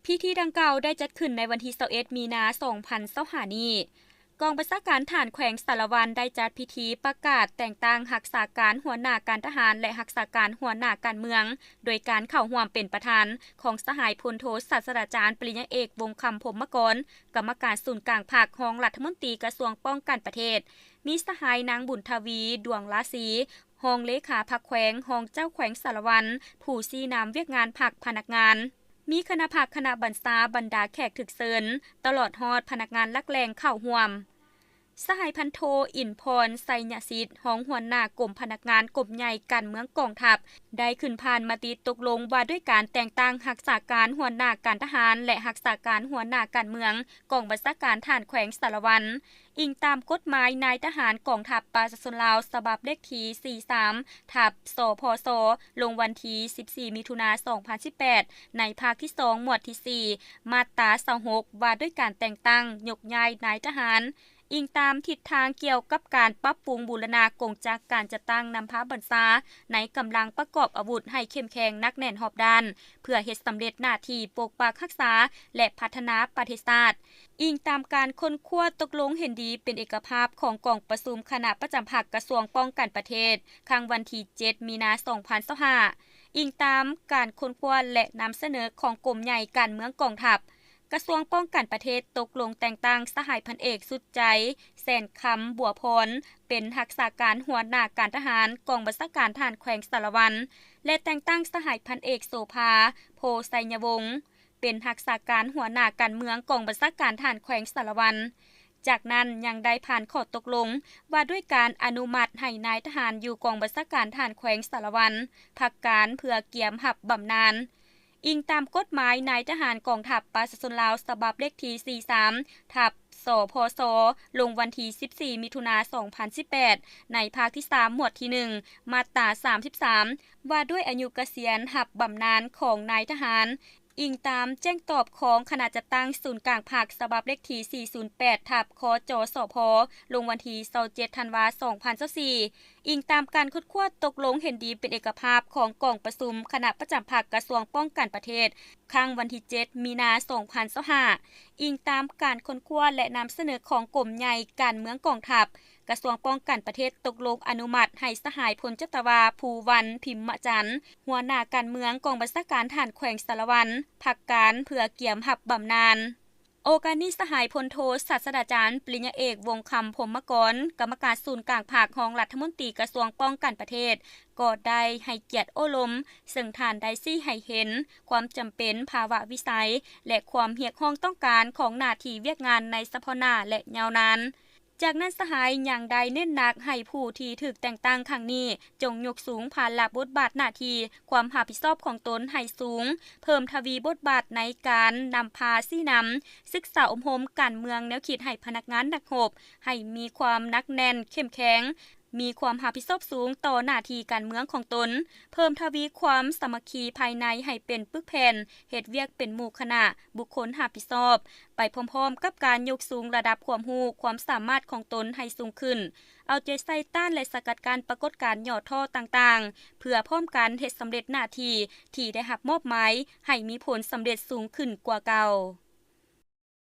ພິທີດັ່ງກ່າວໄດ້ຈັດຂຶ້ນໃນວັນທີຊາວເອັດ ມີນາ ສອງພັນຊາວຫ້ານີ້. ກອງບັນຊາການທະຫານແຂວງສາລະວັນໄດ້ຈັດພິທີປະກາດແຕ່ງຕັ້ງຮັກສາການຫົວໜ້າການທະຫານ ແລະ ຮັກສາການຫົວໜ້າການເມືອງ ໂດຍການເຂົ້າຮ່ວມເປັນປະທານຂອງສະຫາຍພົນໂທ ສາດສະດາຈານ ປະລິນຍາເອກ ວົງຄຳ ພົມມະກອນ, ກຳມະການສູນກາງພັກ, ຮອງລັດຖະມົນຕີກະຊວງປ້ອງກັນປະເທດ, ມີສະຫາຍນາງບຸນທະວີ ດວງລາສີ, ຮອງເລຂາພັກແຂວງ, ຮອງເຈົ້າແຂວງສາລະວັນ, ຜູ້ຊີ້ນຳວຽກງານພັກ, ພະນັກງານ, ມີຄະນະພັກ, ຄະນະບັນຊາ, ບັນດາແຂກຖືກເຊີນ, ຕະຫຼອດຮອດພະນັກງານຫຼັກແຫຼ່ງເຂົ້າຮ່ວມ. ສະຫາຍພັນໂທ ອິນພອນ ໄຊຍະສິດ, ຮອງຫົວໜ້າກົມພະນັກງານກົມໃຫຍ່ການເມືອງກອງທັບ ໄດ້ຂຶ້ນຜ່ານມະຕິຕົກລົງວ່າດ້ວຍການແຕ່ງຕັ້ງຮັກສາການຫົວໜ້າການທະຫານ ແລະ ຮັກສາການຫົວໜ້າການເມືອງ ກອງບັນຊາການທະຫານແຂວງສາລະວັນ. ອີງຕາມກົດໝາຍນາຍທະຫານກອງທັບປະຊາຊົນລາວ ສະບັບເລກທີສີ່ສາມ ທັບ ສພສ ລົງວັນທີສິບສີ່ ມິຖຸນາ ສອງພັນສິບແປດ ໃນພາກທີສອງ ໝວດທີສີ່ ມາດຕາຊາວຫົກ ວ່າດ້ວຍການແຕ່ງຕັ້ງຍົກຍ້າຍນາຍທະຫານ, ອີງຕາມທິດທາງກ່ຽວກັບການປັບປຸງບູລະນາກົງຈັກການຈັດຕັ້ງນຳພາບັນຊາໃນກຳລັງປະກອບອາວຸດໃຫ້ເຂັ້ມແຂງໜັກແໜ້ນຮອບດ້ານ ເພື່ອເຮັດສຳເລັດໜ້າທີ່ປົກປັກຮັກສາ ແລະ ພັດທະນາປະເທດຊາດ. ອີງຕາມການຄົ້ນຄວ້າຕົກລົງເຫັນດີເປັນເອກະພາບຂອງກອງປະຊຸມຄະນະປະຈຳພັກກະຊວງປ້ອງກັນປະເທດ ຄັ້ງວັນທີເຈັດ ມີນາ ສອງພັນຊາວຫ້າ, ອີງຕາມການຄົ້ນຄວ້າ ແລະ ນຳສະເໜີຂອງກົມໃຫຍ່ການເມືອງກອງທັບ, ກະຊວງປ້ອງກັນປະເທດຕົກລົງແຕ່ງຕັ້ງສະຫາຍພັນເອກ ສຸດໃຈ ແສນຄຳບົວພອນ ເປັນຮັກສາການຫົວໜ້າການທະຫານ ກອງບັນຊາການທະຫານແຂວງສາລະວັນ ແລະ ແຕ່ງຕັ້ງສະຫາຍພັນເອກ ໂສພາ ໂພໄຊຍະວົງ ເປັນຮັກສາການຫົວໜ້າການເມືອງກອງບັນຊາການທະຫານແຂວງສາລະວັນ. ຈາກນັ້ນຍັງໄດ້ຜ່ານຂໍ້ຕົກລົງວ່າດ້ວຍການອະນຸມັດໃຫ້ນາຍທະຫານຢູ່ກອງບັນຊາການທະຫານແຂວງສາລະວັນ ພັກການເພື່ອກຽມຮັບບຳນານ. ອີງຕາມກົດໝາຍນາຍທະຫານກອງທັບປະຊາຊົນລາວ ສະບັບເລກທີສີ່ສາມ ທັບ ສພສ ລົງວັນທີສິບສີ່ ມິຖຸນາ ສອງພັນສິບແປດ ໃນພາກທີສາມ ໝວດທີໜຶ່ງ ມາດຕາສາມສິບສາມ ວ່າດ້ວຍອາຍຸກະສຽນຮັບບຳນານຂອງນາຍທະຫານ, ອີງຕາມແຈ້ງຕອບຂອງຄະນະຈັດຕັ້ງສູນກາງພັກ ສະບັບເລກທີສີ່ສູນແປດ ທັບ ຄຈສພ ລົງວັນທີຊາວເຈັດ ທັນວາ ສອງພັນຊາວສີ່. ອີງຕາມການຄົ້ນຄວ້າຕົກລົງເຫັນດີເປັນເອກະພາບຂອງກອງປະຊຸມຄະນະປະຈຳພັກກະຊວງປ້ອງກັນປະເທດ ຄັ້ງວັນທີເຈັດ ມີນາ ສອງພັນຊາວຫ້າ, ອີງຕາມການຄົ້ນຄວ້າ ແລະ ນຳສະເໜີຂອງກົມໃຫຍ່ການເມືອງກອງທັບ, ກະຊວງປ້ອງກັນປະເທດຕົກລົງອະນຸມັດໃຫ້ສະຫາຍພົນຈັດຕະວາ ພູວັນ ພິມມະຈັນ ຫົວໜ້າການເມືອງກອງບັນຊາການທະຫານແຂວງສາລະວັນ ພັກການເພື່ອກຽມຮັບບຳນານ. ໂອກາດນີ້ ສະຫາຍພົນໂທ ສາດສະດາຈານ ປະລິນຍາເອກ ວົງຄຳ ພົມມະກອນ ກຳມະການສູນກາງພັກ, ຮອງລັດຖະມົນຕີກະຊວງປ້ອງກັນປະເທດ ກໍໄດ້ໃຫ້ກຽດໂອ້ລົມ, ເຊິ່ງທ່ານໄດ້ຊີ້ໃຫ້ເຫັນຄວາມຈຳເປັນ, ພາວະວິໄສ ແລະ ຄວາມຮຽກຮ້ອງຕ້ອງການຂອງໜ້າທີ່ວຽກງານໃນສະເພາະໜ້າ ແລະ ຍາວນານ. ຈາກນັ້ນ ສະຫາຍຍັງໄດ້ເນັ້ນໜັກໃຫ້ຜູ້ທີ່ຖືກແຕ່ງຕັ້ງຄັ້ງນີ້ ຈົ່ງຍົກສູງພາລະບົດບາດໜ້າທີ່, ຄວາມຮັບຜິດຊອບຂອງຕົນໃຫ້ສູງ, ເພີ່ມທະວີບົດບາດໃນການນຳພາຊີ້ນຳ, ສຶກສາອົບຮົມການເມືອງແນວຄິດໃຫ້ພະນັກງານນັກຮົບ ໃຫ້ມີຄວາມໜັກແໜ້ນເຂັ້ມແຂງ, ມີຄວາມຮັບຜິດຊອບສູງຕໍ່ໜ້າທີ່ການເມືອງຂອງຕົນ, ເພີ່ມທະວີຄວາມສາມັກຄີພາຍໃນໃຫ້ເປັນປຶກແຜ່ນ, ເຮັດວຽກເປັນໝູ່ຄະນະ, ບຸກຄົນຮັບຜິດຊອບ, ໄປພ້ອມໆກັບການຍົກສູງລະດັບຄວາມຮູ້, ຄວາມສາມາດຂອງຕົນໃຫ້ສູງຂຶ້ນ, ເອົາໃຈໃສ່ຕ້ານ ແລະ ສະກັດກັ້ນປາກົດການຫຍໍ້ທໍ້ຕ່າງໆ ເພື່ອພ້ອມກັນເຮັດສຳເລັດໜ້າທີ່ທີ່ໄດ້ຮັບມອບໝາຍໃຫ້ມີຜົນສຳເລັດສູງຂຶ້ນກວ່າເກົ່າ.